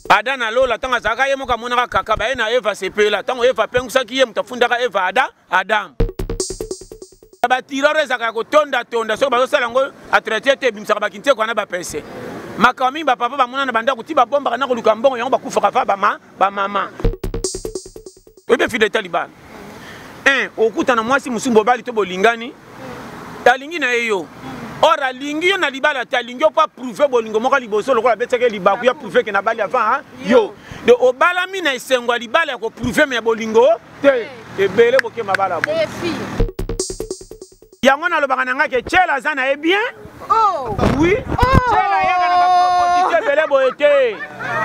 Ada na lola ntango azalaka ye moko amonaka kaka baye na Eva sepela ntango Eva apengwisaki ye moto afundaka Eva Ada Adam. Batiroro ezalaka ya kotondatonda soki bazosala yango entretien te ebimisaka bakintieko wana bapese makambo mingi bapapa bamona na bandako ti babombaka na koluka mbongo yango bakufaka fa bama bamama oyebi fidélité libala un okutana mwasi mosusu mobali to bolingani alingi na ye yo or alingi yo na libala te alingi yo mpo aprouve bolingo moko liboso lokola abetaki libaku ya prouve ke nabali avant yo donc obalami na esengo ya libala ya koprouve me ya bolingo te ebele boke mabala bo yango nalobaka na ngai ke chela aza na ye bien oh. oui oh. chela ayaka na baproposition ebele boye te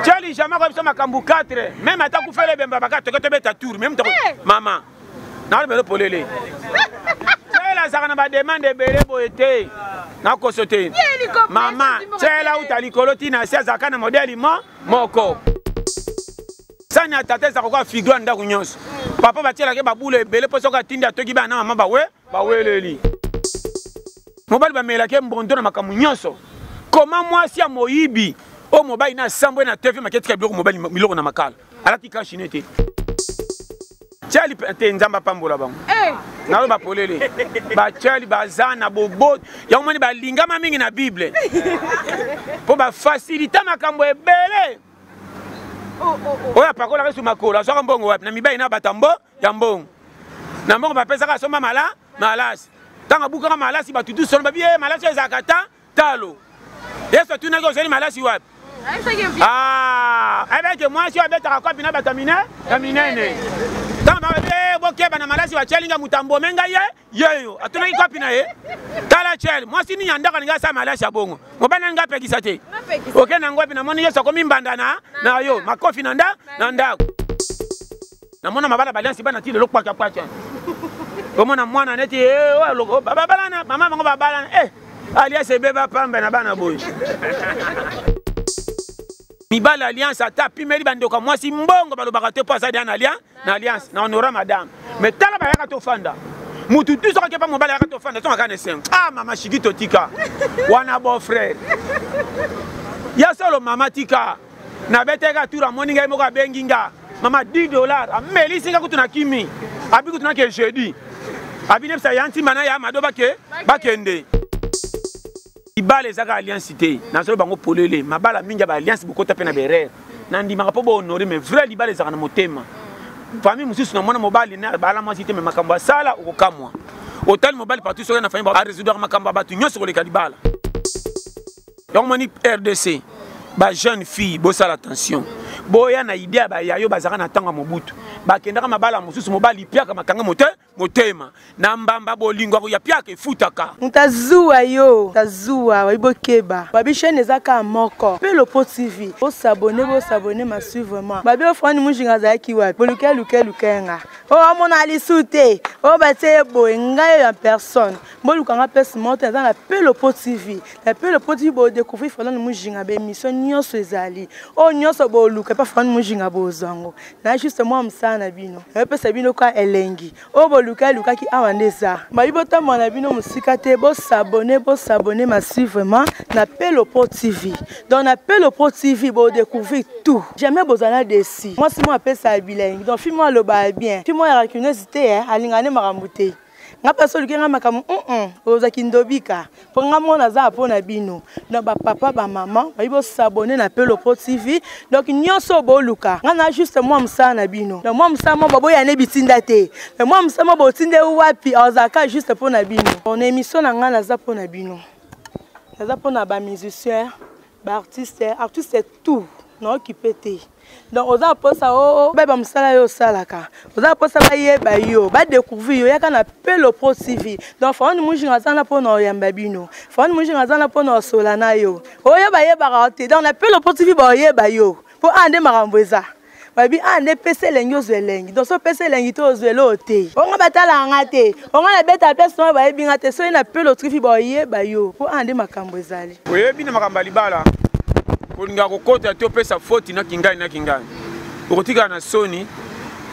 cheli jamais akoya biso makambo 4 meme ata kufela ebemba baka toke tobeta tour meme toko eh. mama nalobelo polele chela azalaka na bademande ebele boye te nakoso te mama chela uta likolo ntina se azalaka na modele mo moko sani ya tata ezalaka koka figo ya ndako nyonso papa batielaki babula ebele mpo soki atindi atoki bana na mama bawe baweleli mobali bamelaki mbondo na makambo nyonso koma mwasi ya moyibi oyo mobali na asambwe na tv maketika biloko mobali biloko na makala alati kashine te tiali te nzambe apambola bango eh. naloba polele batiali baza na boboto yango moni balingama mingi na bible mpo bafasilita makambo ebele oh, oh, oh. oyo apakolaka esu makolo azwaka mbongo wapi na mibali na bato mbo ya mbongo na mbongo bapesaka asomba mala malasi ntango abukaka malasi bato tu solo babi ye malasi oyo ezalaka ta talo yesu atunaki ozali malasi wapi ayebaki ah, mwasi oyo abetaka kopi na bato ya minene ntango babi eh, bokeba na malasi batyeli nga moto ambome ngai ye yeyo atunaki kopi na ye tala chel mwasi nini ya ndako alingi asala malasi ya bongo mobali nalingi apekisa te oke na ngopi namoni yesu akomi mbanda na na yo makofi na nda na ndako namona mabala baliansi bana ti lelo kwacha kwacha omona mwana neti eh, oh, oh, babalana mama bango babalana eh, alias ebeba pamba na bana boye mibali alliance ata apimeli bandeko ya mwasi mbongo balobaka te mpo aza deya na alliance na alliance na honora madame mais tala bayaka tofanda mutu tu soki akepa mobali ayaka tofanda songa kaka na esengo ah mama shiki totika wana beau frère ya solo mama tika nabetaka tour amoni ngai moko abengi nga mama 10 dollars amelisi nga kutu na kimi abi kutu nake jeudi abi nebisa ya ntimba na ya mado bake bakende libala ezaka alliance te nazolo bango polele mabala mingi ya baalliance bokota mpe na berere nandimaka mpo bohonore mais vrai libala ezalaka na motema famille mosusu na mwana mobali na bala mwasi te me makambo asala okokamwa otali mobali partout soki na famille aresoudre makambo ya bato nyonso koleka libala yango moni rdc ba jeune fille bosala attention boya na idée ya bayayo bazalaka na ntango ya mobutu bakendaka mabala mosusu mobali piaka makanga mote motema na mbamba bolingo ya piaka efutaka moto azuwa yo azuwa babi bokeba babi chaîne eza kaka moko mpe lopo tv bosabone bosabone masuivement babi ofrani mujinga azalaki wapi boluke luke luke nga oyo amona lisu te oyo batie ye boye ngai oyo en personne boluka nga place moko te naza na pelopo tv na pelopo tv bodecouvrir falone mujinga baémission nyonso ezali oyo nyonso boluka epa falone mujinga bozwa yango na juste mwa mosala na bino nayopesa bino ka elengi oyo boluka elukaki awa nde eza bayi botambola na bino mosika te bosabone bosabone massivement na pelopo tv donc na pelopo tv bodecouvrir tout jamais bozala desi mwasi moko apesaka bilengi donc fi moko alobaka bien fi moko ya racuneuse te alingaka nde makambo te nga mpe asoluki nga makambo mm ozwa kindobika mpo nga mwana aza mpo na bino donc bapapa bamama bayi bosabone na pelopo tv donc nyonso oyo boluka nga na juste mwa mosala na bino donc mwa mosala mwa baboya ne bitinda te mais mwa mosala mwa botinda wapi azalaka juste mpo na bino na émission na nga naza mpo na bino naza mpo na bamusicien baartiste artiste tout naokipe te donc oza mposa o bayeba mosala yo osalaka oza mposa bayeba yo badécouvrir yo yaka na pelo pro tv donc faoni mujinga aza na mpo na oyamba bino faoni mujinga aza na mpo na osola na yo oyo bayebaka yo te donc na pelo pro tv baoyeba yo mpo a nde makambo eza babi a nde pesa elengi ozwa elengi donc so opesa elengi te ozwa eloo te onga batalaka nga te onga nabeta place wana bayebi nga te soki na pelo trifi baoyeba yo mpo a nde makambo ezali oyebi na makambo ya libala kolinga kokota te opesa foti na kingai na kingai okotikala na soni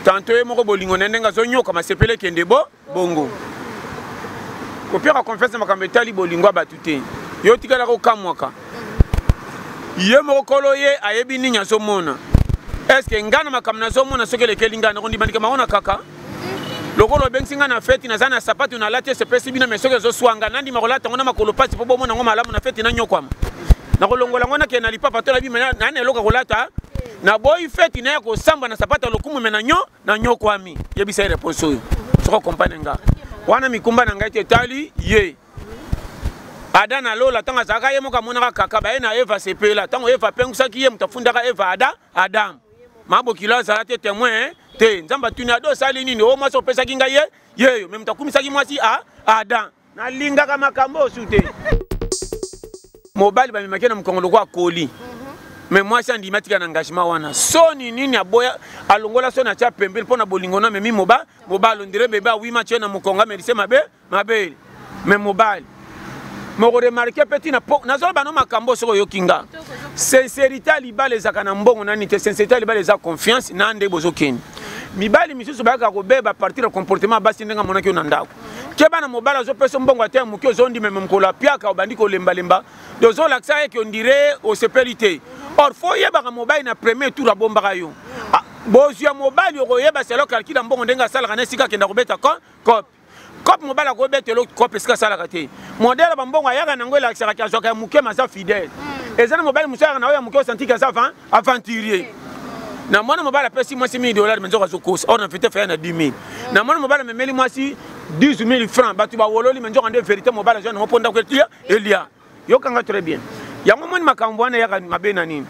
tanto ye moko bolingo na ndenge azonyokama sepele ekende bo bongo kopiaka confiance na makambo etali bolingo ya bato te yo otikalaka okamwaka Ye moko kolo ye ayebi nini azomona. Est-ce que nga na makambo nazomona soki elekeli nga nakondima likambo yango na kaka? Lokola obengisi nga na feti, naza na sapatu nalati esepesi bino, mais soki ezoswa nga nandima kolata yango na makolo pasi mpo bomona yango malamu na feti nanyokwama. Nakolongola yango nakende na lipapa to nabima na na eloko ya kolata. Naboyi feti naya kosamba na sapatu ya lokumu me nanyokwami. Yebisa ye réponse oyo soki okompane nga wana mikumba na ngai te etali ye. Ada na lola ntango azalaka ye moko amonaka kaka baye na Eva sepela ntango Eva apengwisaki ye moto afundaka Eva ada Adam mabokilo azala te témoin te. Nzambe atuni Ada osali nini? O mwasi opesaki ngai ye yeyo me moto akumisaki mwasi a Adam. Nalingaka makambo osu te. Mobali bamemaki na mokongo lokola koli me mwasi andimi atika na engagement wana. Soni nini aboya alongola soni atya pembeni mpo na bolingo na amemi mobali ondire bebe awima tie na mokongo amelise mabe mabele me mobali mokoremarke mpe ntina po nazoloba no makambo soki oyoki nga. Sincérité ya libala ezalaka na mbongo nani te. Sincérité ya libala eza confiance na nde bozokende. Mibali misusu bayaka kobeba partir ya comportement ya basi ndenge amonaki yo na ndako. Keba na mobali azopesa mbongo ata ya moke ozondima me mokolo apiaka obandi kolembalemba ozolakisa ye ke ondire osepeli te. Or fo oyebaka mobali na premier tour abombaka yo. Bozwi ya mobali okoyeba selo calcul ya mbongo ndenge asalaka na esika akenda kobeta cope. Cope mobali akobeta eloko cope esika asalaka te. Modèle bambongo ayaka nango elakisaka ke azwaka ya moke ma aza fidèle. Eza na mobali mosusu ayaka na oyo ya moke osantiki aza aventurier. Na mwana mobali apesi mwasi 1000 dollars me nzoka azokosa. Or na fete faya na 10000. Na mwana mobali amemeli mwasi 12000 francs bato bawololi me nzoka nde vérité mobali azwa nango mpo ndako elia elia. Yokanga très bien. Yango moni makambo wana eyaka mabe na nini?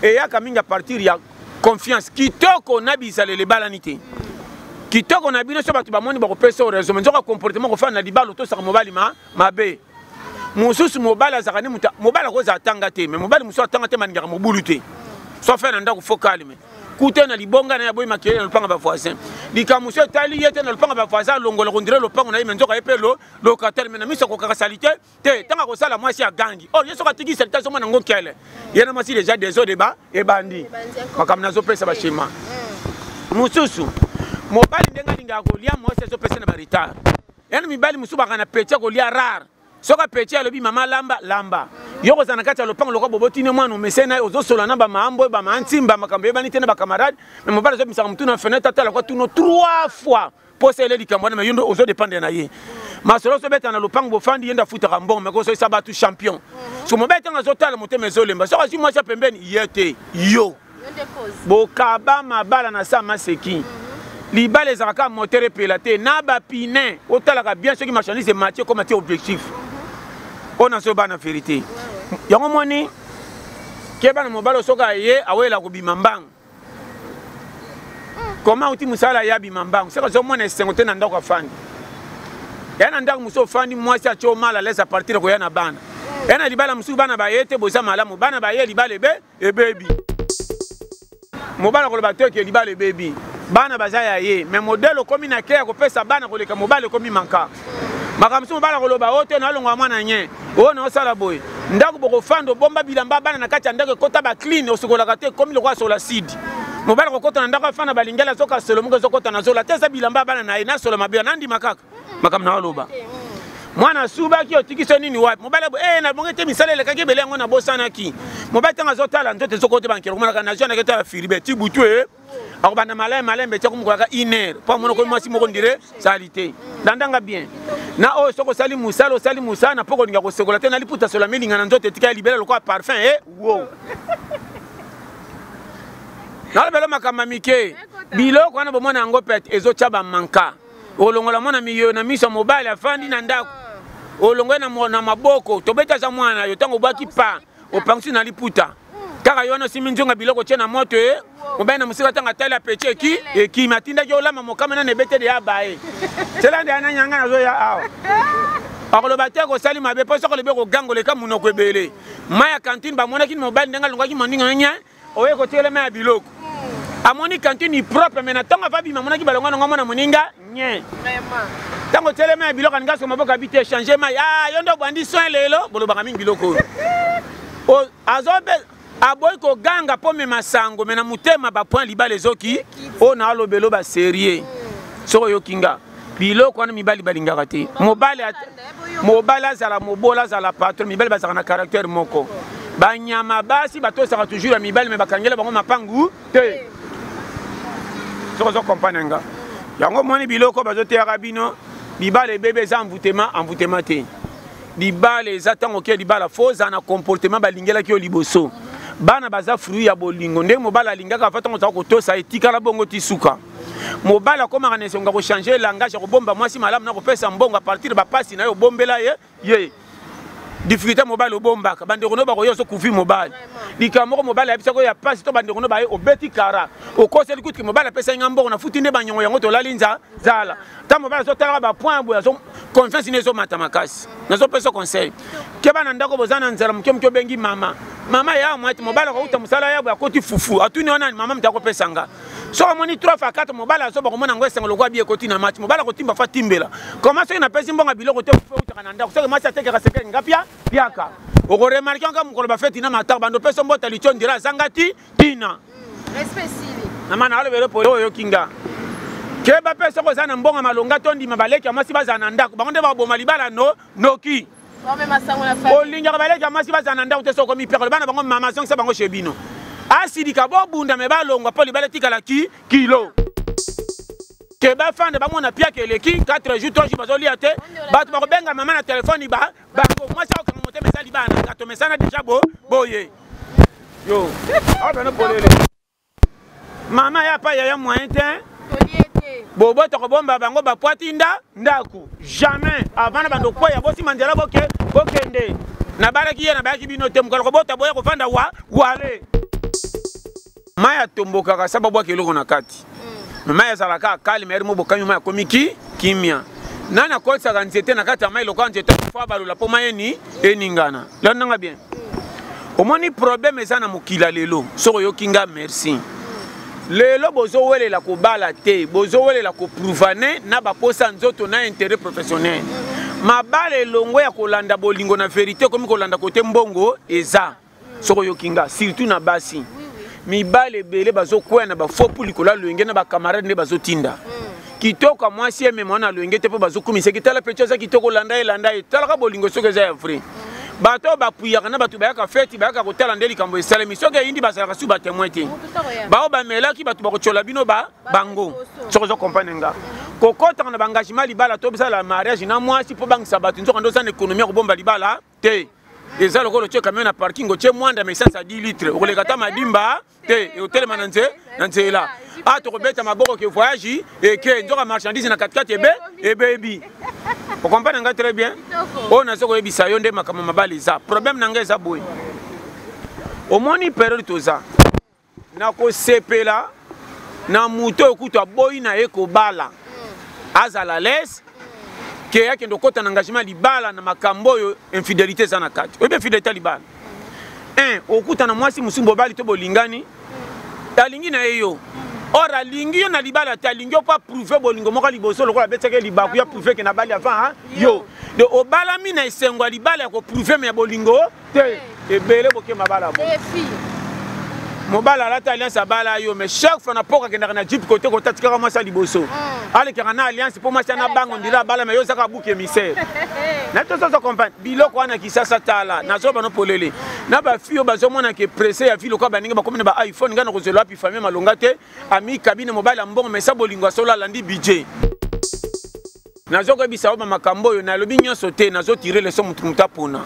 Eyaka mingi à partir ya confiance. Kitoko na bizaleli ebalani te. Kitoko na bino so bato bamoni bakopesa yo raison, nzoka comportement kofanda na libala otosaka mobali mabe. Mosusu mobali azalaka ni moto, mobali akozala atanga te, mais mobali mosusu atanga te malingaka mobulu te. So afai na ndako fo calme. Kute na libonga na ye aboyi makelele na lopanga ba voisin. Likambo mosusu etali ye te na lopanga ba voisin alongola kondire lopango na ye, mais nzoka ye mpe locataire, mais na miso akokaka salite te. Ntango akosala mwasi agangi, or ye soki atiki salite azomona yango nkele. Ye na mwasi déjà désordre ebandi. Makambo nazopesa ba schéma. Mosusu mobali ndenge alingaka kolia mwasi azopesa na ba retard. Yani mibali mosusu baka na peti ya kolia rare. Soki apeti alobi mama lamba lamba. Yo kozala na kati ya lopango lokola bobotini mwana omese na ye ozosola na bamaambo bamaantimba makambo eyebani te na bacamarade. Mais mobali azobimisaka motu na fenêtre atala kwa tuno 3 fois. Posa ele likambo wana mais yo nde ozodépendre na ye. Masolo ozobeta na lopango bofandi ye nde afutaka mbongo mais kozoyisa bato champion. So mobali ntango azotala motema ezolemba soki azwi mwasi ya pembeni ye te yo. Bokaba mabala na sa maseki. Libala ezalaka kaka moteur epela te na bapine otalaka bien soki marchandise emati ekoma ti objectif. Oyo nazoba na vérité. Yango moni keba na mobali soki aye awela kobima mbangu. Comment outi mosala ya bima mbangu? Seka ozomona esengo te na ndako afandi. Ya na ndako mosusu ofandi mwasi atye yo mal à l'aise à partir koya na bana. Ya na libala mosusu bana baye te boza malamu, bana baye libala ebebi. Mobali akoloba te ke libala ebebi. Bana baza ya ye, mais modèle okomi na ke ya kopesa bana koleka mobali okomi manka. Makambo mosusu mobali akoloba o te nalongwa mwana nye, o naosala boye. Ndako bokofanda obomba bilamba bana na kati ya ndako ekota ba clean osokolaka te ekomi lokola sola sidi. Mobali akokota na ndako afanda balingela azoka solo moko ezokota na zola te eza bilamba bana na ye na solo mabe nandima kaka makambo na oloba. Mwana asubaki otiki so nini wapi? Mobali abo, na bonge te misala elekaki ebele yango nabosanaki. Mobali ntango azotala nzoto ezokota bankelo komonaka na zwa nake tala firibe ti butu e akobanda malembe malembe tia komokolaka une heure mpo amona komi mwasi moko ndire sali te. Landanga bien. Na oyo soki osali mosala osali mosala na mpo kolinga kosekola te na liputa sola milinga na nzoto etika ya libela lokola parfum e wo. Nalobela makambo ya mike. Biloko wana bomona yango pete ezotya bamanka. Olongola mwana miyo na miso ya mobali afandi na ndako. Olongola na maboko tobeta aza mwana na yo ntango obwaki pa opangisi na liputa. Kaka yo wana osimi nzonga biloko tie na moto e mobali na mosika ntango atali apeti eki ekimi atindaki olama mokama nani ebeteli ya baye. Sela nde ana nyanga nazoya awa. Akoloba te kosali mabe mpo soki olobi okogangoleka monoko ebele. Mai ya cantine bamonaki mobali ndenge alongwaki moninga nye oye kotikela mai ya biloko. Amoni cantine propre mais na ntango avabima amonaki balongwa nango amona moninga nye. Ntango otiele mai ya biloko alingi asoka maboko abi te changer mai. Ah, yo nde obandi soin lelo bolobaka mingi biloko oyo. O, azobe aboyi koganga mpo mema sango me na motema ba point libala ezoki oyo na alobelo ba sérieux. Soki oyoki nga biloko wana mibali balingaka te. Mobali azala mobola azala patron, mibali bazalaka na caractère moko. Banyama basi batosaka toujours ya mibali, me bakangela bango mapangu te. Soki ozo comprendre nga yango, omoni biloko bazoteyaka bino, libala ebebe eza envoûtement, envoûtement te. Libala eza ntango oke libala, fo ozala na comportement balingelaki yo liboso. Bana baza fruit ya bolingo. Ndenge mobali alingaka ava, ntango ozala kotosa, etikala bongo ti suka. Mobali akomaka na esonga kochange langage ya kobomba mwasi malamu na kopesa mbongo a partir bapasi na ye, obombela ye ye difficulté. Mobali obombaka bandeko no bakoya, ozokufi mobali likambo moko, mobali ayebisaka oyo ya pasi to bandeko no baye, obeti kara, okoseli kutuki, mobali apesaki nga mbongo, nafuti nde banyongo yango, tolali nza zala. Ntango mobali azotalaka bapoint boye, azo confiance ne ezomata makasi. Nazopesa conseil ke bana ndako boza na nzala moke moke, obengi mama, mama ya mwati, mobali akouta mosala ya boye, akoti fufu, atuni yo nani, mama moto akopesa nga. Soki amoni 3 fa 4, mobali azoba komona yango esengo lokola bi ekoti na match. Mobali akotimba fa timbela koma soki napesi mbongo biloko te, fufu eutaka na ndako. Soki mwasi atekaka sekele nga pia piaka, okoremarke yango mokolo bafeti na matako, bando pesa mbota litio ndira azanga ti tina mama na alobele pole oyoki nga. Keba mpe soki oza na mbongo malonga, to ndima baleki ya mwasi bazala na ndako, bango nde baboma libala no noki. Olingaka baleki ya mwasi bazala na ndako te, soki okomi piaka, loba na bango mama azongisa bango chez bino, asilika bobunda me balongwa mpo libala etikala ki kilo. Ke bafanda bamona piaka eleki 4 jours, 3 jours bazolia te, bato bakobenga mama na telefone ba bango, mwasi akokanga motema, eza libala na nga, tomesana deja bo boye yo abano polele. Mama ya pa yaya moyen te, bobota kobomba bango bapwati nda ndako jamais avant na bando kwaya bosima nzela boke bokende. Nabalaki ye, nabayaki bino te. Mokolo kobota boya kofanda wa wale. Mai atombokaka sa babwaka eloko na kati, me mai azalaka calme ere mo bokami mai akomi ki kimia. Nani akotisaka nzete na kati ya mai lokola nzete fo abalola mpo mai eni eningana? Landanga bien, omoni problème eza na mokili ya lelo. Soki oyoki nga, merci. Lelo bozowelela kobala te, bozowelela koprouvane na baposa nzoto na intérêt professionnel. Mabala elongo ya kolanda bolingo na vérité, ekomi kolanda kote mbongo eza. Soki oyoki nga, surtout na basi, mibali ebele bazokwea na bafopu likolo ya loyenge na bacamarade nde bazotinda. Kitoko ya mwasi emema wana loyenge te, mpo bazokumisaki, tala peti aza kitoko, landa ye, landa ye. Talaka bolingo soki eza ya vrai. Bato oyo bapuyaka na bato bayaka feti, bayaka kotala nde likambo esalemi. Soki eyindi, bazalaka su batemoin te, bao bamelaki, bato bakotyola bino ba bango. Soki ozo comprendre nga, kokotaka na baengagement libala to bisala mariage na mwasi mpo bangisa bato, nzoka nde oza na économie ya kobomba libala te. Eza lokola otie camion na parking, otie mwanda ma essence ya 10 litre, okoleka ata madimba te, ekotelema na nze na nzela. A tokobeta maboko ke voyage eke, nzoka marchandise na katikati ebe ebebi. Okomprendre nga très bien. Oyo naza koyebisa yo nde makambo mabala eza problème na ngai eza boye. Omoni periode toza na kosepela na moto oyo kutu aboyi na ye kobala, azala lese ke akende okota na engagement libala na makambo oyo infidélité eza na kati. Oyebi infidélité ya libala? Un, okuta na mwasi mosusu, bobali to bolingani, alingi na ye yo, or alingi yo na libala te, alingi yo mpo aprouve bolingo moko liboso, lokola abetiaki libaku ya prouve ke nabali avant yo. Donc obalami na esengo ya libala ya koprouve, me ya bolingo te. Ebele boke mabala bo mobali alata alliance, abala yo, mais chaque fois na poko akendaka na jeep kote kota, tikaka mwasi ya liboso, alekaka na alliance mpo mwasi ana bango ndila abala, me yo ozaka buki émissaire na to sozo comprendre biloko wana. Kisasa tala, nazoba no polele na bafille oyo bazomona ke presse ya vie lokola baninga bakomi na ba iPhone. Ngai nakozela wapi famille malonga te, ami kabine mobali ya mbongo, mais sa bolingo ya solo alandi budget. Nazokoyebisa yo bamakambo oyo nalobi nyonso te, nazotire leso motu motu apona.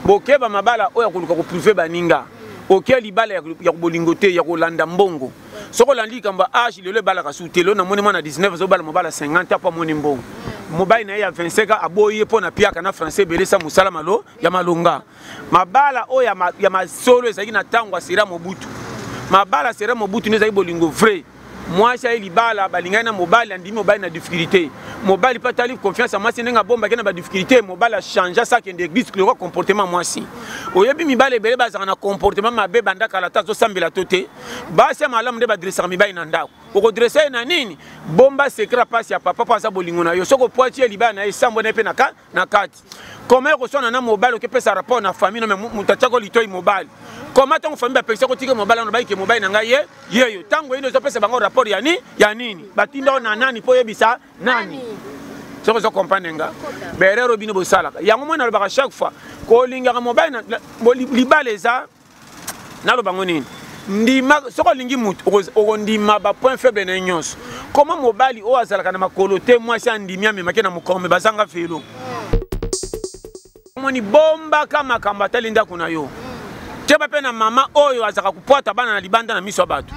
Bokeba mabala oyo ya koluka koprouve baninga. Oke libala ya bolingo te, ya kolanda mbongo. Soki olandi likambo ya age, lelo ebalaka su te. Lelo namoni mwana 19 azobala mobala 50 mpo amoni mbongo. Mobali na ye ya 25 aboyi ye mpo na piaka na français ebele, sa mosala malo ya malonga. Mabala oyo ya masolo ezalaki na ntango ya Sera Mobutu. Mabala Sera Mobutu nde ezalaki bolingo vrai. Mwasi aye libala, balingani na mobali, andimi mobali na difficulté, mobali mpe atali confiance ya mwasi ndenge abombaki na badifficulté, mobali achange, asa akende église lokola comportement mwasi. Oyebi mibali ebele bazalaka na comportement mabe banda kala, ata azosambela to te. Basi ya malamu nde badresaka mibali na ndako. Okodrese ye na nini? Bomba secret pasi ya papa mpo aza bolingo na yo. Soki opwati ye, libala na ye esambo na ye mpe na kati. Koma ekoswana na mobali, okepesa rapport na famille no, me moto atiako litoi mobali. Koma ntango famille bapekisa kotika mobali wana, bayike mobali na ngai ye yeyo. Ntango yini ozopesa bango rapport ya ni ya nini? Batinda oyo na nani mpo oyebisa nani? Soki ozo comprendre nga, berero bino bosalaka yango. Mwana alobaka chaque fois, Kolingaka mobali libala eza naloba ngo nini, ndima soki olingi motu okondima bapoint faible na ye nyonso. Koma mobali oyo azalaka na makolo te, mwasi andimi amemaki na mokongo, me bazanga velo. Omoni, bombaka makambo atali ndako na yo. Tieba mpe na mama oyo azalaka kopwata bana na libanda na miso ya bato.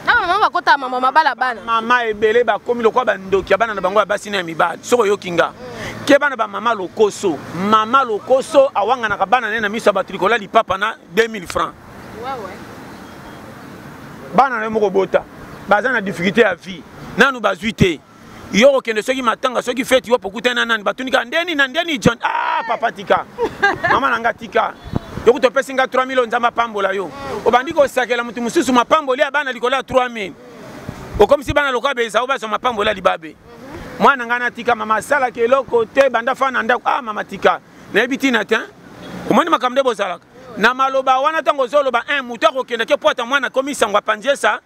Na mama bakota mama mabala bana. Mama ebele bakomi lokola bandoki ya bana na bango ya basi na ya mibali. Soki oyoki nga, ke bana bamama lokoso, mama lokoso awanganaka bana na ye na miso ya bato likolo ya lipapa na 2000 francs. Bana na ye moko bota baza na difficulté ya vie, nanu bazwi te. Yo okende soki matanga, soki feti, yo pokutana na nani, batuni kaka ndeni na ndeni John. Ah papa tika, mama na nga tika, yoku topesi nga 3000, Nzambe apambola yo. Obandi kosakela motu mosusu mapamboli ya bana likolo ya 3000, okomisi bana lokola bezao bazwa mapamboli ya libabe. Mwana ngai natika, mama asalaka eloko te banda fa na ndako. Ah mama tika, nayebi ntina te. Omoni makambo nde bozalaka na maloba wana. Ntango ozoloba un moto akokende ke pwata mwana akomi sango apanzi esa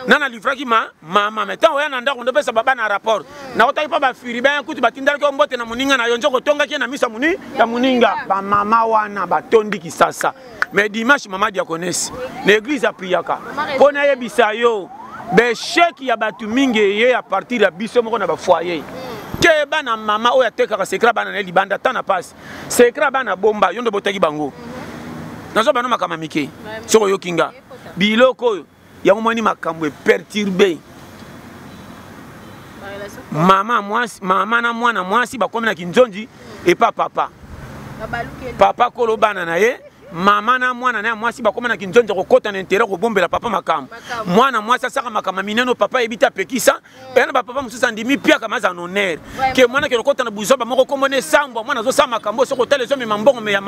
na nalivraki ma mama. Me ntango oya na ndako ndopesa baba na rapport, nakotaki mpo bafiri baya kutu batindalaki yo mbote na moninga na yo, nzoko otongaki ye na miso ya moninga. Bamama wana batondi Kisasa. Mais dimanche mama diakonesi na église apriaka mpo nayebisa yo besheki ya bato mingi eye ya partir ya biso moko na bafoyer. Keba na mama oyo atekaka secret bana na ye libanda ta na pasi. Secret bana bomba, yo nde botaki bango. Nazo bano makambo mike. Soki oyoki nga biloko oyo yango, moni makambo eperturbe mama mwasi, mama na mwana mwasi bakomi na kinzonzi epa papa. Papa kolo bana na ye, mama na mwana na ya mwasi bakóma na kinzonzi kokɔta na intérêt kobombela papa makambo. Mwana mwasi asaka makambo minene, papa ayebi te, apekisa eya na bapapa mosusu andimi piaka maza na honneur ke mwana ke kokɔta na buzoba moko kombo ne sambwa. Mwana azosala makambo, soki otala ezomema mbongo me ya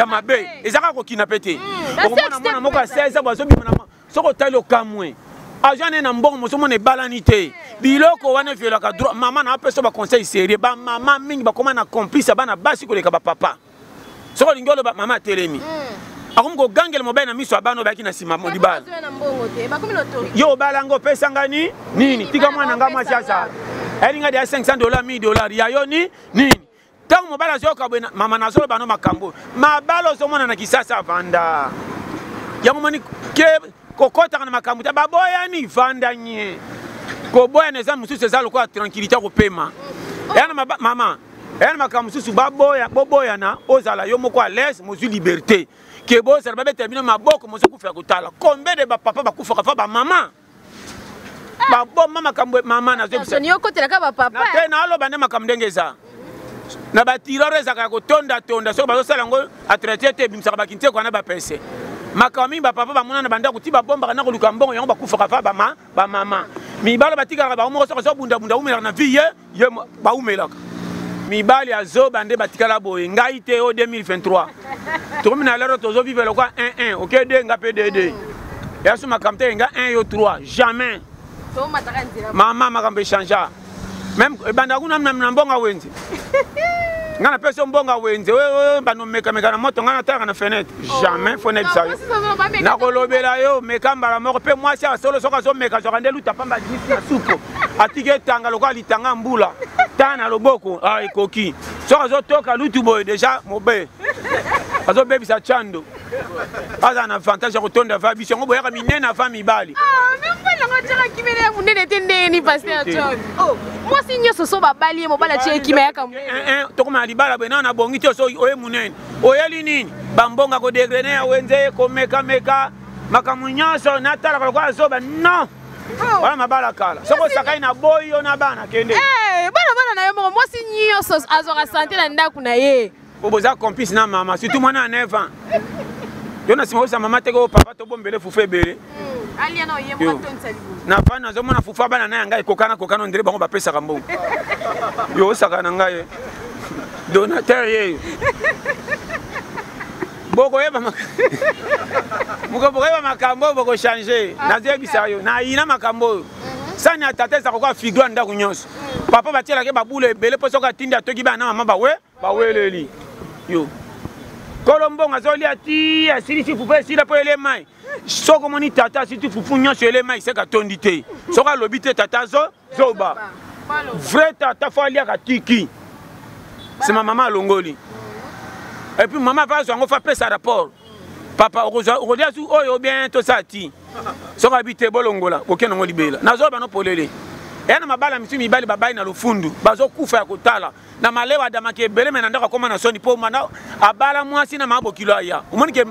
mabe, eza kaka kokina mpe te. Okomona mwana moko ya 16 ans azobima na, soki otali okamwe, agent ne na mbongo mozomona ebalani te. Biloko wana eviolaka droit. Mama na apesa baconseil sérieux. Bamama mingi bakóma na complice ya bana basi koleka bapapa. Soki olingi oloba, mama atelemi, akomi kogangela mobali na miso ya bana oyo bayaki na nsima libala. Yo obala ngo, opesanga ni nini? Tika mwana nga mwasi azala, ayelinga deya 500 dollar, 1000 dollar ya yo ni nini? Ntango mobali azoyoka boye, mama nazoloba no makambo mabala ozomona na Kisasa avanda yango. Moni ke kokɔtaka na makambo te, baboyani, vanda nye. Koboyana eza mosusu, eza lokola tranquillité ya kopema. Eya na mama, eya na makambo mosusu. Baboya, boboyana, ozala yo moko à l'aise, mozwi liberté ke bozala babetela bino maboko, mozokufela kotala. Combien de bapapa bakufaka fa bamama baboma makambo? Mama nazoyokotelaka bapapa te, naoloba nde makambo ndenge eza na batireur. Ezalaka ya kotondatonda, soki bazosala yango entretien te, ebimisaka bakintieko wana bapese makambo mingi. Bapapa bamona na bandako ti babombaka na koluka mbongo yango, bakufaka fa bamama. Mibali batikalaka bango moko, soki azobundabunda, umelaka na vie ye ye, baumelaka. Mibali azoba nde batikala boye. Ngai te o 2023 tokomi na lero, tozovivre lokwa 1 1 ok 2, nga mpe 2 2 yaso makambo te. Nga 1 yo 3, jamais. Mama, makambo echangea même ebanda kuna na mbongo wenze. Nga napesi yo mbongo wenze, bando mekameka na moto, nga natalaka na fenêtre. Jamais, fo nayebisa yo, nakolobela yo meka mbala moko. Mpe mwasi ya solo soki azomeka, zwaka nde luta pamba, adimisi na supo, atiki etanga lokola litanga mbula ta na loboko. Ah, ekoki. Soki azotoka lutu boye, déjà mobe azobebisa chando, azala na avantage ya kotonda va biso yango boyaka minene avant mibali. Munene te ndeni, pasteur John. Mwasi nyonso so babali ye, mobali atie ekima yaka. Tokoma na libala boye, nano nabongi te. So oye munene, oyeli nini? Bambonga kodegrene ya wenze, komekameka makambo nyonso, natalaka lokola azoba. Non, wana mabala kala. Soki osakai na boyi yo na bana, kende. Bana, bana na yo moko. Mwasi nyonso azwaka sante na ndako na ye. Po boza complice na mama, surtout mwana ya 9 ans. Yo na nsima oyebisa mama teke oyo papa tobombele fufu ebele na fani, nazomona fufu bana na ya ngai ekokana kokana, ondire bango bapesaka mbongo. Yo osaka na ngai donateur ye. Bokoyeba bokoyeba makambo oyo, bokochange. Nazoyebisa yo, nayina makambo oyo. Sani ya tata ezaka koka figure ya ndako nyonso. Papa batielaki babula ebele mpo soki atindi atoki bana na mama bawe baweleli yo. Kolo mbongo azolia ti asilisi fufu, esila mpo ele mai. Soki omoni tata asili fufu nyonso, ele mai, seka atondi te. Soki alobi te, tata azo zoba. Vrai tata fo aliaka tiki nsima mama alongoli. Et puis mama va azwa yango fa apesa rapport. Papa okozwa okolia su oyo bien tosala ti. Soki abi te bolongola okende yango libela. Nazoba no polele. Eya na mabala misusu mibali babai na lofundu bazokufa ya kotala na malewa adamaki ebele me na ndako akoma na soni mpo mana abala mwasi na maa bokilo aya omoni ke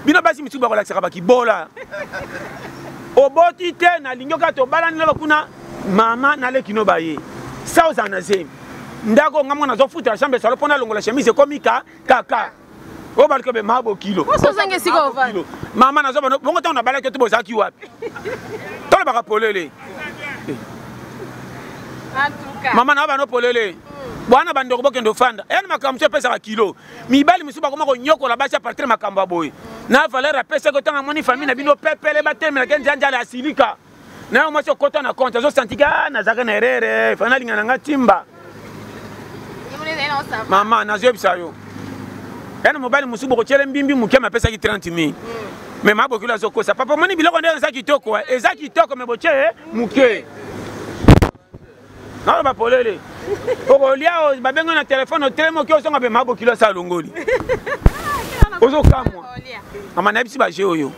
bino basi misusu bakolakisaka bakibola oboti te nalingi oka tobalani lolo kuna mama naleki no baye sa ozala na zemi ndako nga mwana azofutela chambre salo mpo nalongola chemise ekomi ka kaka oyo baluka be maa bokilo mama nazo bongo ntango nabalaki yo te bozalaki wapi tolobaka polele mama na bano polele hmm. bwana bandeko bokende ofanda eyani makambo mosusu epesaka kilo mibali mosusu bakoma konyokola basi apartir makambo ya boye na valeur apesaki ntango amoni famille na bino pepele batelemelaka nzanzala asilika na yo mwasi okota na compte azosanti ka ah, nazalaka na erreur fa nalinga na nga timba mama nazoyebisa yo yana mobali mosusu bokotyele mbimbi moke apesaki 30 mille me mabokilo azokosa papa omoni biloko nde eza kitoko eh. eza kitoko me botye eh, moke naloba polele okolia babengi na telefone otelemi oke ozonga mpe mabokilo asa alongoli ozokamwa mama nayebisi baje oyo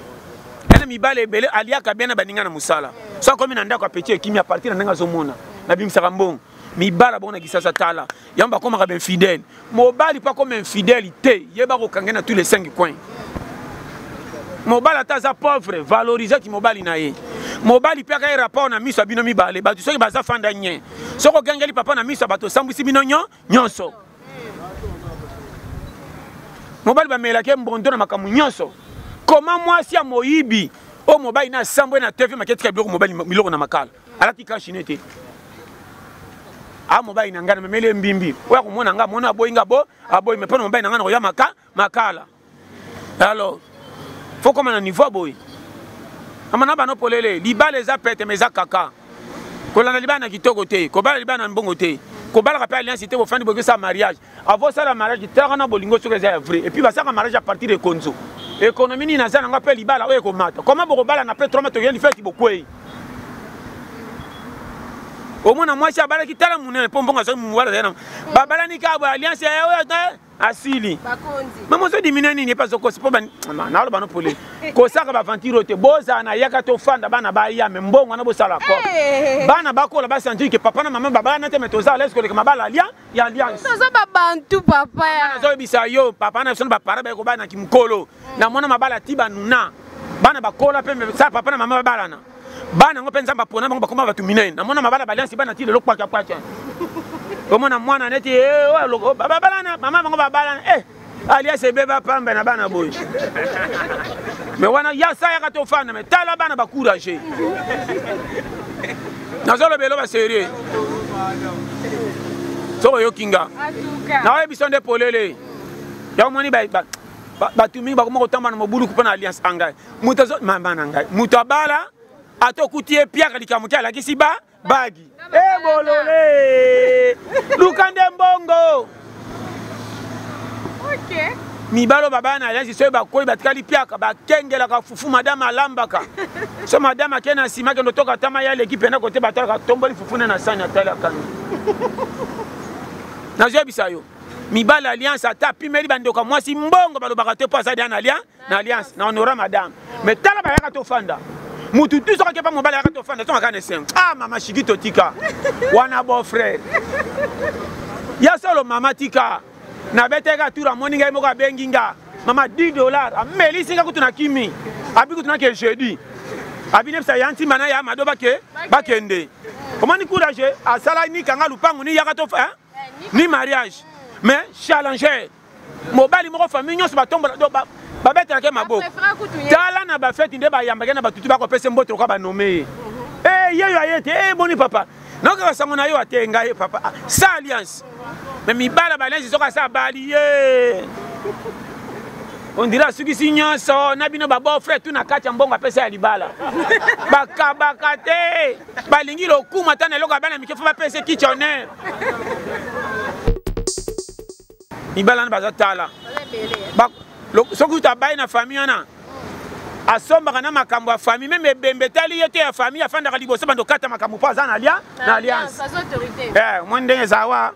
ene mibale ebele aliaka bien na baninga na mosala so akomi na ndako apeti ekimi apartir na ndenge azomona nabimisaka mbongo mibala bongo na kisasa tala yango bakomaka bainfidèle mobali mpo akoma infidèle te ye bakokange na tous les 5 coins mobali ata aza pauvre valorisaki mobali na ye mobali mpe akaye rapport na miso ya bino mibale bato soki baza fanda nye soki ogangeli papa na miso ya bato osambwisi bino nyonso mobali bamelaki ye mbondo na makambo nyonso koma mwasi ya moyibi oyo mobali na asambwe na tv maketika biloko mobali biloko na makala alati kashine te a mobali na ngai namemeli ye mbimbi oyo akomona ngai amona aboyi ngai bo aboyi me mpo na mobali na ngai nakoya maka makala alors fo koma na niveau boye amana bano polele libala eza pete me eza kaka kolanda libala na kitoko te kobala libala na mbongo te kobalaka mpe alliance te bofandi bokesala mariage avant osala mariage talaka na bolingo soki eza ya vrai et puis basalaka mariage à partir de konzo économie nini naza nango mpe libala oyo ekomata koma bokobala na mpe troma tokei lifeti bokwei omona mwasi abalaki tala monene mpo mbongo azwaki mobali azali nango babalani kaka boye alliance oyo asili mama ozodimine nini epe azokosi mpo naloba no pole kosaka baventure oyo te bozala na yaka tofanda bana baya me mbongo wana bosala ko bana bakola basentir ke papa na mama babalana te me toza alaise koleka mabala alia ya alliance toza babantu papa ya nazoyebisa yo papa na biso na bapara baye kobala na kimokolo namona mabala ti banuna bana bakola mpe sa papa na mama babalana bana yango mpe nzambe apona bango bakoma bato minene namona mabala baliansi bana ti lelo kwakyakwakya omona mwana neti eh, oh, babalana mama bango babalana eh, alias ebeba pamba na bana boye me wana ya sa yaka tofanda me tala bana bacourage nazoloba eloba serieux soki oyoki nga naoyebi biso nde polele yango omoni bato mingi bakoma kotamba na mobuluku mpo na alliance angai moto azo mama na ngai moto abala ata okuti ye piaka likambo te alakisi ba bagi ebolole eh, luka nde mbongo mibalo babala na alliance soki bakwei batikali piaka bakengelaka fufu madame alambaka so madame ake na nsima akende otoka tama ye aleki mpena kote batalaka tomboli fufu ne na sani atali akangi nazoyebisa yo mibali alliance ata apimeli bandeko ya mwasi mbongo balobaka te mpo aza deya na alliance na alliance na honora madame mais tala bayaka tofanda mutu tu soki akepa mobali ayaka tofanda tongaka na esengo ah mama shiki totika wana beau frère ya solo mama tika nabetaka tour amoni ngai moko abengi nga mama 10 dollars amelisi nga kutu na kimi abi kutu nake jeudi abi nebisa ya ntimba na ya mado bake bakende omoni courage asala nikanga lupangu ni yaka to hein? ni mariage mais challenger mobali moko famille nyonso batombola babetelaka ye maboko tala na bafeti nde bayambaki na batutu bakopesa mbote lokola banome ye mhm. eh, yeyo aye te eh, boni papa nokaka sango na yo ate ngai papa ah, sa alliance me mibala baalliance soki asa abali ye ondire asukisi nyonso na bino babofre tu na kati ya mbongo apesa ya libala bakabaka te balingi lokumu ata na eloko ya bana mike fo bapesa kiti honneur mibala wana baza tala soki kutu abayi na famille wana asombaka na makambo ya famille meme ebembe etali ye te ya famille afandaka liboso bando kata makambo mpo aza na alia na alliance eh, omoni ndenge eza wa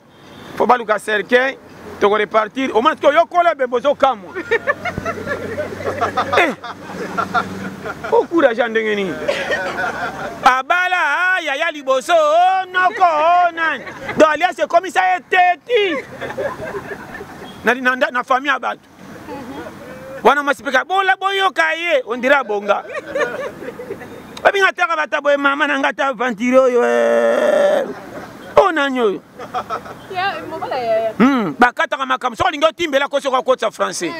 mpo baluka cercueil Tokorepartir omona sikoyo yo kola ebembe ozokamwa. Eh! Ocourage ya ndenge nini? Abala ah, yaya liboso oh, noko oh, nani donc alias ekomisa ye teti na, na, na, na famille ya bato wana mwasi mpe bola boyoka ye ondire abonga babinga ataka bata boye mama na nga ata aventure oyo eh. oyo nani oyo bakataka makambo soki olingi otimbela kosi okakotisa français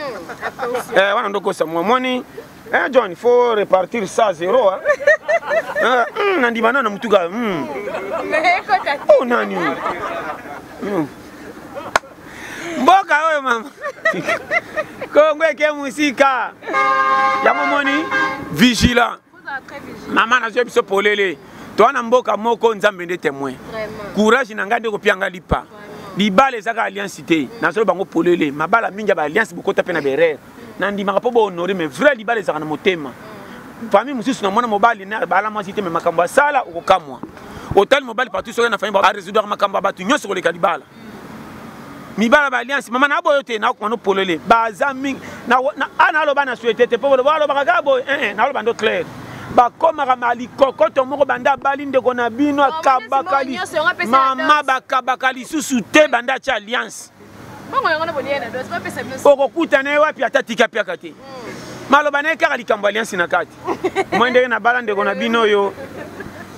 eh, wana ndokosa mwa moni Eh, John, il faut repartir ça à zéro. Hein? Nandima nana mutuka. Oh, nani. Mboka oyo mama. Kongo eke musika. Yango moni vigilant. Mama nazwi biso polele. Toa na mboka moko Nzambe nde témoin. Courage na ngai nde kopia ngai lipa. Libala ezaka alliance te. Nazolo bango polele. Mabala mingi ya ba alliance bokota pe na berere. Nandimaka mpo bohonore mais vrai libala ezalaka na motema. Famille mosusu na mwana mobali na bala mwasi te mais makambo asala okokamwa. Otali mobali partout soki na famille ba résoudre makambo ya bato nyonso koleka libala. Mibala ba alliance mama na boyo te na okoma no polele baza mingi na na aloba na souhaité te po alobaka kaka boye eh eh na aloba ndo clair. Bakomaka ma likokoto moko banda abali ndeko na bino akabaka mama bakabaka lisusu te banda atia alliance. Okokutana ye wapi ata tika piaka te. Maloba na ye kaka likambo alliance na kati. Moi ndenge nabala ndeko na bino oyo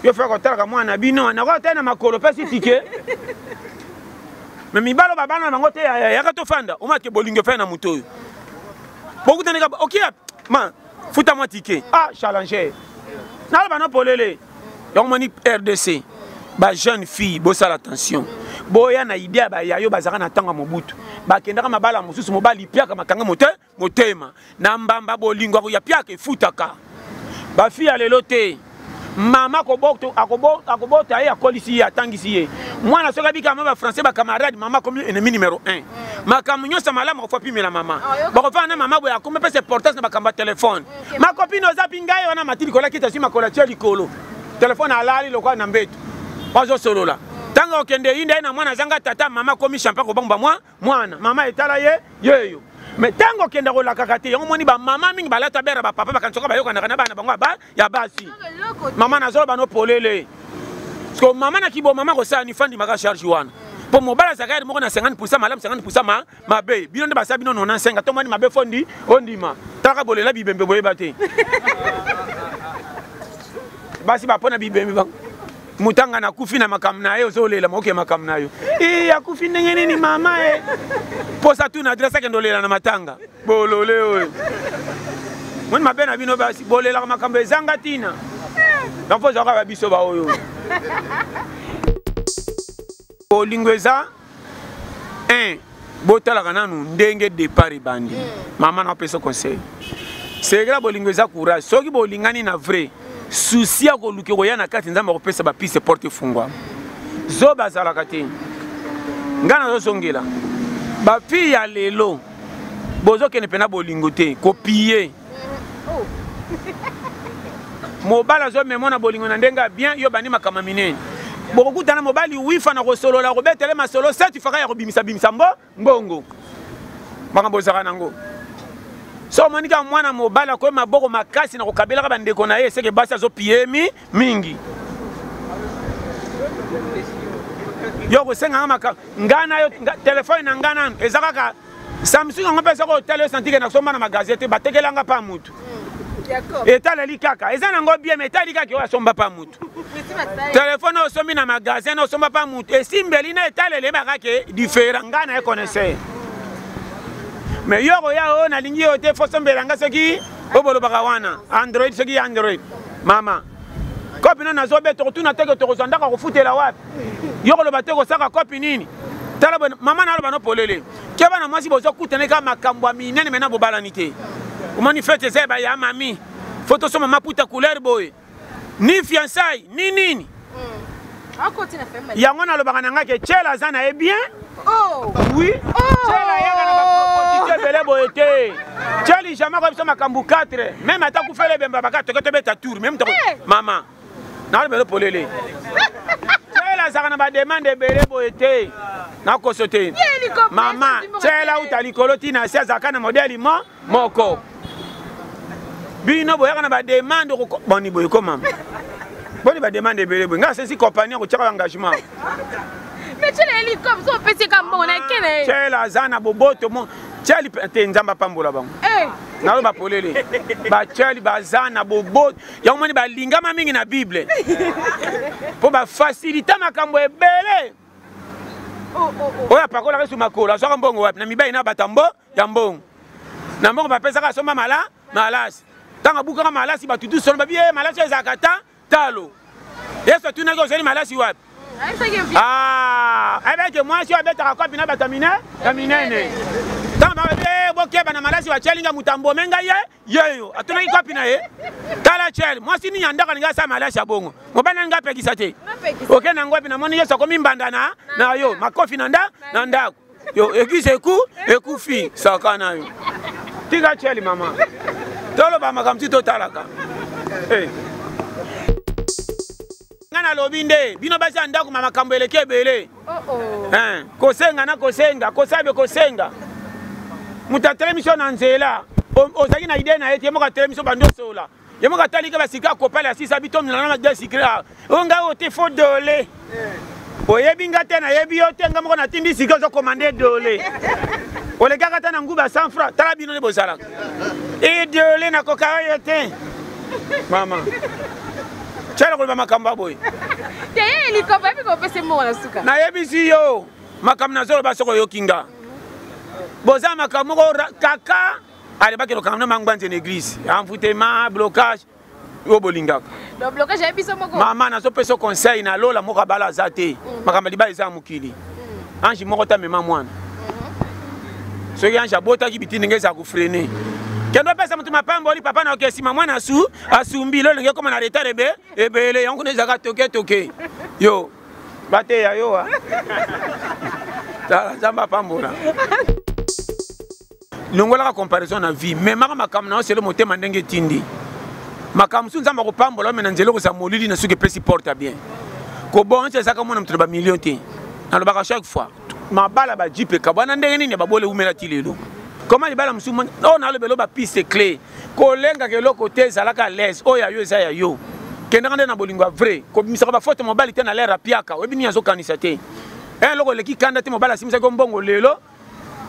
yo fa kotalaka mwana na bino nakotala na makolo pesi tike. Mais mibalo babana bango te yaka tofanda omake bolingo efai na moto oyo. Bokutani ka okia ma futa mwa tike. Ah challenger. Naloba na polele. Donc moni RDC ba jeune fille bosala attention. Boya na idée ba yayo bazaka na tanga Mobutu. Bakendaka mabala mosusu mobali piaka makanga mote motema. Na mbamba bolingo ya piaka efutaka. Ba fille ya lelo te. Mama akobota ye akolisi ye atangisi ye. Mwana soki abika mama ba français ba camarade mama comme ennemi numéro 1. Makambo nyonso malamu akofa pimela mama. Bakofana na mama boye akomi pesa importance na makambo ya telefone. Ma copine oza pingai wana matili kola kita si makola tia likolo. Telefone alali lokola na mbeto. Bazosolola. Tango okende yinda ye na mwana azanga tata mama komi champagne kobomba mwa mwana mama etala ye yeyo. Mais tango okenda kolakaka te yango moni ba mama mingi balata bera ba papa bakanisa bayokanaka na bana bango ya basi. Mama nazoloba no polele. Parce que mama na kibo mama kosala ni fandi maka charge wana. Po mobala azalaka moko na 50% malamu 50% ma mabe. Bino nde basala bino 95 to moni mabe fondi ondima. Taka bolela bibembe boyeba te. Basi bapona bibembe ba mutanga nakufi na makambo na ye ozolela moke makambo na yo. Eh akufi ndenge nini mama eh. Posa tu na adresse akende olela na matanga. Bolole oyo. Moni mabe na bino basi bolelaka makambo ezanga tina. Donc faut zaka ba biso ba oyo. Bolingo eza 1 botalaka nanu ndenge départ ebandi. Mama na pesa conseil. Sekela bolingo eza courage. Soki bolingani na vrai souci ya koluka koya na kati Nzambe akopesa ba piste porte efungwa. Zoba azalaka te. Nga nazozongela ba fille ya lelo bozokende pena bolingo te kopie. Mobali azomema na bolingo na ndenge ya bien yo bandi makambo minene. Bokokutana mobali wifa na kosolola kobetele masolo seti faka ya kobimisa bimisa mbo mbongo. Makambo ezalaka nango. So omoni kaka mwana mobali akoyi maboko makasi na kokabelaka bandeko na ye seke basi azopie mi mingi. Yo kosenganga makambo nga na yo telefone na nga nanu eza kaka Samsung yango mpe soki otali osanti ke nasomba na magasin te batekelanga pa mutu. Etaleli kaka eza nango bien mais etali kaka oyo asomba pa mutu. Telefone oyo osombi na magasin na osomba pa mutu esimbeli na etaleli eyebaka ke différent nga na ye connaisseur. Mais yo koya oyo nalingi yo te fo sombela nga soki oyo bolobaka wana Android soki Android mama kopi nani nazobeta okotuna te ke tokozwa ndako akofutela wapi yo koloba te kosaka kopi nini tala boye mama naloba no polele ke bana mwasi bozokutana kaka makambo ya minene mena bobalani te omoni fete eza ya ya mami fo tosomba maputa couleur boye ni fiançailles ni nini yango nalobaka na ngai ke Tshela aza na ye bien. Oui. Tshela ayaka na baproposition ebele boye te. Tsheli jamais akoyebisa biso makambo 4 même ata kufela ebemba baka toke tobeta tour même mama naloba elo polele. Tshela Chela azalaka na bademande ebele boye te. Nakoso te. Mama, Chela uta likolo ti na se azalaka na modèle mo moko. Bino boyaka na bademande boni boye ko mama. Boni bademande ebele boye. Nga sesi compagnie akotiaka engagement. Mais Chela hélicoptère, so opesi ka mbongo na kene. Chela aza na boboto mo. Chela te Nzambe apambola bango. Eh. Naloba polele. Ba Chela baza na boboto. Yango moni balingama mingi na Bible. Mpo bafacilita makambo ebele. Oyo apakolaka esu makolo azwaka mbongo wapi? Na mibali na bato mbo ya mbongo. Na mbongo bapesaka asomba mala malasi. Ntango abukaka malasi bato tu solo babi ye malasi oyo ezalaka ta talo. Yesu atunaki ozali malasi wapi? Ah, ayebaki mwasi oyo abetaka kopi na bato ya minene. Ntango babi bokeba na malasi batyelinga moto ambome ngai ye yeyo atunaki kopi na ye. Tala chel mwasi nini ya ndako alingi asala malasi ya bongo, mobali nalingi apekisa te. Oke na ngwapi namoni Yesu akomi mbanda na na yo makofi na nda na ndako yo eglise eku ekufi saka na yo. Tika chel mama, toloba makambo ti totalaka. Hey. Nga nalobi nde bino basi ya ndako ma makambo eleki ebele. Kosenga na kosenga, kosabe kosenga. Moto atelemi so na nzela, ozalaki na idée na ye te, ye moko atelemi so bando osola. Ye moko atali ke basika akopala ya sisa bitomina na na sikre. O nga oyo te fo dole. Oyebi nga te, nayebi yo te, nga moko natindi sika ozo commande dole. Olekaka ata na nguba 100 francs, tala bino nde bozalaka. E dole nakoka oyo te. Mama. Tiala koloba makambo ya boye. Te ye hélicoptère ayebi kopesa mbongo na suka. Nayebisi yo makambo nazoloba soki oyoki nga. Boza makambo moko kaka alebaki lokanga na mangwanze na église. Envoûtement, blocage oyo bolingaka. Donc blocage ayebi biso moko. Mama nazopesa conseil na lola moko abala aza te. Makambo libala eza ya mokili. Ange moko ta mema mwana. Soki ange abotaki biti ndenge eza kofrene. Kendo opesa moto mapamboli papa na oke nsima mwana asu asumbi lolo ndenge ekoma na retard ebe ebele yango kuna ezalaka toke toke yo bateya yo wa tala Nzambe apambola. Longolaka comparaison na vie, memaka makambo na yo selo motema ndenge etindi. Makambo mosusu Nzambe akopambola me na nzela okozala molili na soki epesi porte bien. Kobonza ezalaka mwana moto na bamillion te. Nalobaka chaque fois mabala ba jeep ekabwana ndenge nini ya babole umela ti lelo. Comment libala mosusu oyo nalobela ba piste clé kolengaka eloko te ezalaka à l'aise oyo ya yo eza ya yo. Kendaka nde na bolingo ya vrai, kobimisaka bafoto mobali te na l'air apiaka, oyebi nini azokanisa te. Eloko eleki kanda te mobali asimisaki yo mbongo lelo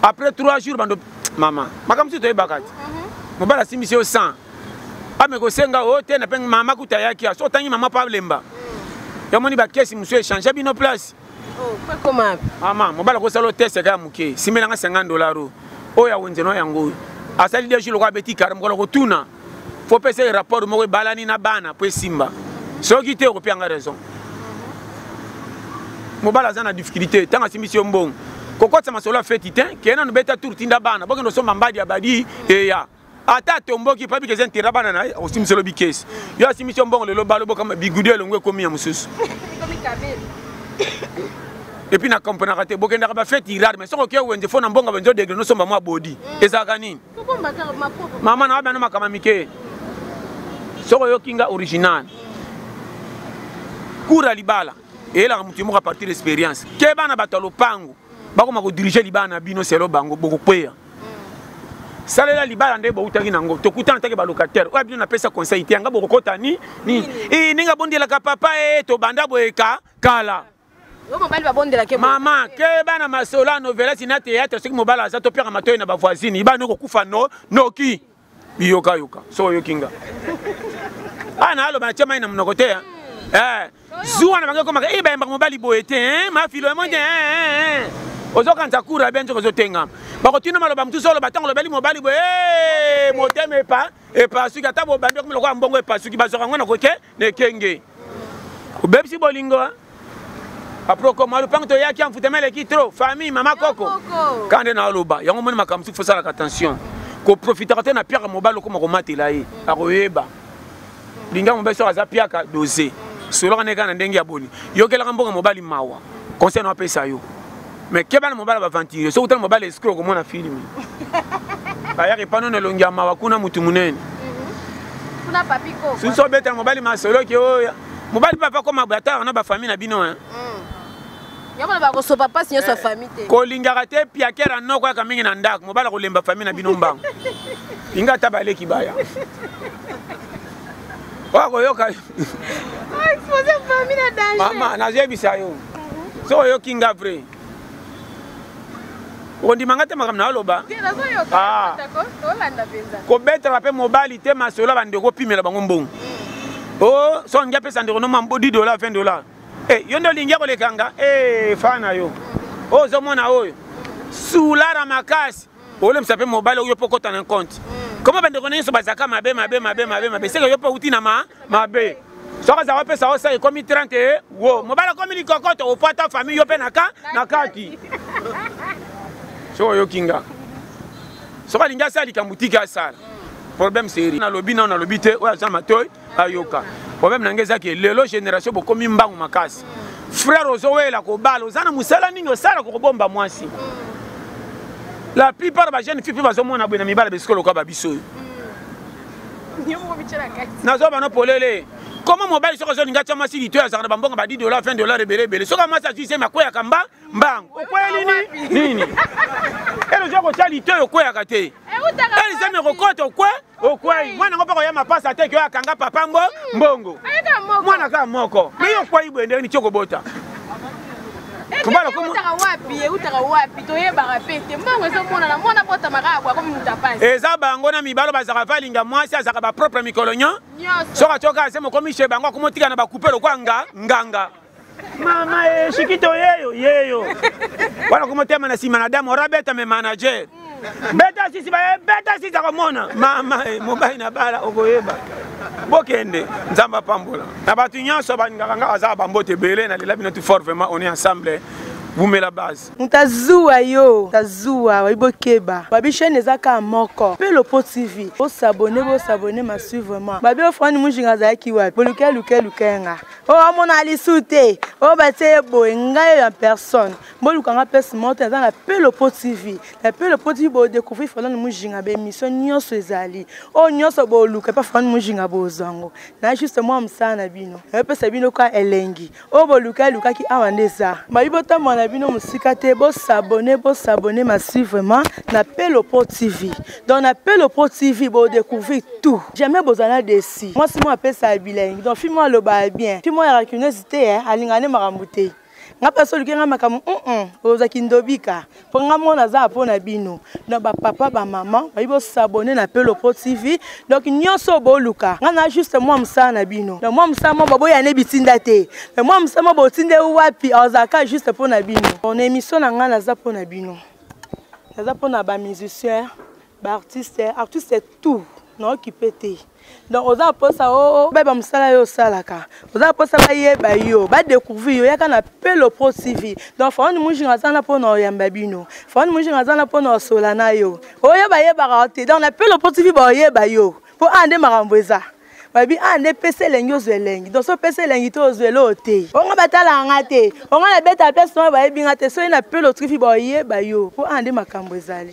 après 3 jours bando mama makambo mosusu toyebaka te. Mobali asimbisi yo 100 ame kosenga oyo te na pe mama kuta yaki so otangi mama pa lemba. Yamoni bakesi mosusu échange bino place. Mama mobali akosala test kaka moke simbelanga $50 oyo ya wenze no yango oyo asali 2 jours lokola abeti kara mokolo kotuna fo pesa ye rapport moko ebalani na bana po esimba soki te okopia nga raison. Mobali aza na difficulté ntango asimbisi yo mbongo kokotisa masolo ya feti te keye nanu beta tour tinda bana bokende osomba mbadi ya badi eya ata atomboki pabi keza ntera bana na ye osimbisi lobi kesi yo asimbisi yo mbongo lelo balo bokama bigudu elongo ekomi ya mosusu. Et puis na comprenaka te bokendaka ba feti rare mais soki oke wenze fo na mbongo wenze odegre nosomba mwa bodi ezalaka nini? Mama na wabana makambo mike soki oyoki nga original cour ya libala eyelaka motu moko à partir d'expérience ke bana bato ya lopango bakoma kodirige libala na bino selo bango bokokweya. Salela libala nde boutaki nango tokutana take balocataire oyo bino napesa conseil te yanga bokokota ni nini ndenge abondelaka papa e tobanda boyeka kala. Mama ke bana masolo ya novelasi na théâtre soki mobali aza topiaka matoi na bavoisine ibana okokufa no noki biyokayoka soki oyoki nga ana aloba natia mai na monoko te zuwa na bango ekomaka e bayembaka mobali boye te mafilo ya monde ozokanisa kura bien nzoka ozotengama bakotina maloba mosusu oloba ntango olobeli mobali boye motema epa epasuki ata bobandi okomi lokola mbongo epasuki bazwaka yango na koke na ekenge obebisi bolingo après okoma lopango toyaki envoûtement eleki trop famille mama koko kande na oloba yango moni makambo mosusu fosalaka attention koprofitaka te na piaka mobali okoma komatela ye akoyeba linga mobali soki aza piaka dose solaka nde kaka na ndenge ya boni yokelaka mboka mobali mawa conseil na apesa yo mais keba na mobali baventurier soki otala mobali escroc okomona filme bayaka epano na elongi ya mawa kuna mutu munene susu obetela mobali masolo ke oyo mobali papa koma boye ataka na bafamille na bino. Yango bakosopa mpasi nyonso ya famille te. Kolingaka te piakera noko yaka mingi na ndako, mobali akolemba famille na bino mbango. Linga ata baleki baya. Oyo akoyoka. Expose famille na danger. Mama, nazoyebisa yo. Soki oyoki nga vrai. Okondima nga te makambo na oloba. Ah. Kobetela mpe mobali te masolo ya bandeko opimela bango mbongo. Oh, so olingi apesa ndeko no mwa 10 dollars, 20 dollars. Eh, yo nde olingi akoleka nga? Eh, fa na yo. Oyo ozomona oyo. Sulara makasi. Olemisa mpe mobali oyo mpo okota na compte. Koma bandeko na nyonso bazalaka mabe mabe mabe mabe mabe. Seke yo mpo outi na ma mabe. Soki azalaka opesa osa ekomi 30 e wo mobali akomi likokoto opwata famille yo mpe na ka na kati. Soki oyoki nga. Soki alingi asala likambo tika asala. Problème seri. Nalobi nao nalobi te oyo aza matoi ayoka. Problème na ngai eza ke lelo génération bokomi mbangu makasi. Frère ozowela kobala oza na mosala nini osala kokobomba mwasi. La plupart ba jeune fille mpe bazomona boye na mibala besiko lokola ba biso oyo. Nazo bano polele. Comment mobali soki azolinga atya mwasi litoyi azalaka na bambongo ba 10 dollars 20 dollars ebele ebele soki mwasi azwi zemi akweyaka mba mbangu okweyeli nini nini elo oza kotya litoyi okweyaka te ele zemi ekokota okwe okwei mwana yango mpe koya mapasa te ke oyo akanga papa mbo mbongo mwana kaka moko me yo okwei boye ndenge nini ti okobota eutaka wapi toyebaka pe te mbongo ezomonana mwana botamaka akwa akomi moto apasi eza bango na mibalo bazalaka valinga mwasi azalaka bapropre mikolo nyo soki atyoka aze mokomi chez bango akomotika na bakupe lokwa nga nganga mama e shikito yeyo yeyo wana komotema na nsima na dame ora beta me manager beta sisi baye beta sisi akomona mama e mobali na bala okoyeba bokende nzambe apambola na bato nyonso balingaka nga baza bambote ebele nalela bino tout fort vraiment on est ensemble bumela base moto azuwa yo azuwa babi bokeba babi chaîne eza kaka moko mpe lopo tv bosabone bosabone masuivement babi ofrani mujinga azalaki wapi boluke luke luke nga oyo amona lisu te oyo batie ye boye ngai oyo en personne boluka nga place moko te naza na pelopo tv na pelopo tv bodécouvrir falone mujinga baémission nyonso ezali oyo nyonso boluka epa falone mujinga bozwa yango na juste mwa mosala na bino nayopesa bino ka elengi oyo boluka elukaki awa nde eza bayi botambola na bino mosika te bosabone bosabone massivement na pelopo tv donc na pelopo tv bodécouvrir tout jamais bozala desi mwasi moko apesaka bilengi donc fille moko alobaka bien fille moko ya racuneuse te alingaka nde makambo te nga mpe asoluki nga makambo ozwa kindobika mpo nga mwana aza mpo na bino donc bapapa bamama bayi bosabone na pelopo tv donc nyonso oyo boluka nga na juste mwa mosala na bino donc mwa mosala mwa baboya ne bitinda te mais mwa mosala mwa botinda wapi azalaka juste mpo na bino na émission na nga naza mpo na bino naza mpo na bamusicien baartiste artiste tout naokipe te donc oza mposa bayeba mosala yo osalaka oza mposa bayeba yo badécouvrir yo yaka na pelo pro tv donc faoni mujinga aza na mpona oyamba bino faoni mujinga aza na mpona osola na yo oyo bayebaka te donc na pelo pro tv baoyeba yo mpo a nde makambo eza babi a nde pesa elengi ozwa elengi donc so opesa elengi te ozwa eloo te onga batalaka nga te onga nabeta place wana bayebi nga te soki na pelo tv baoyeba yo mpo a nde makambo ezali.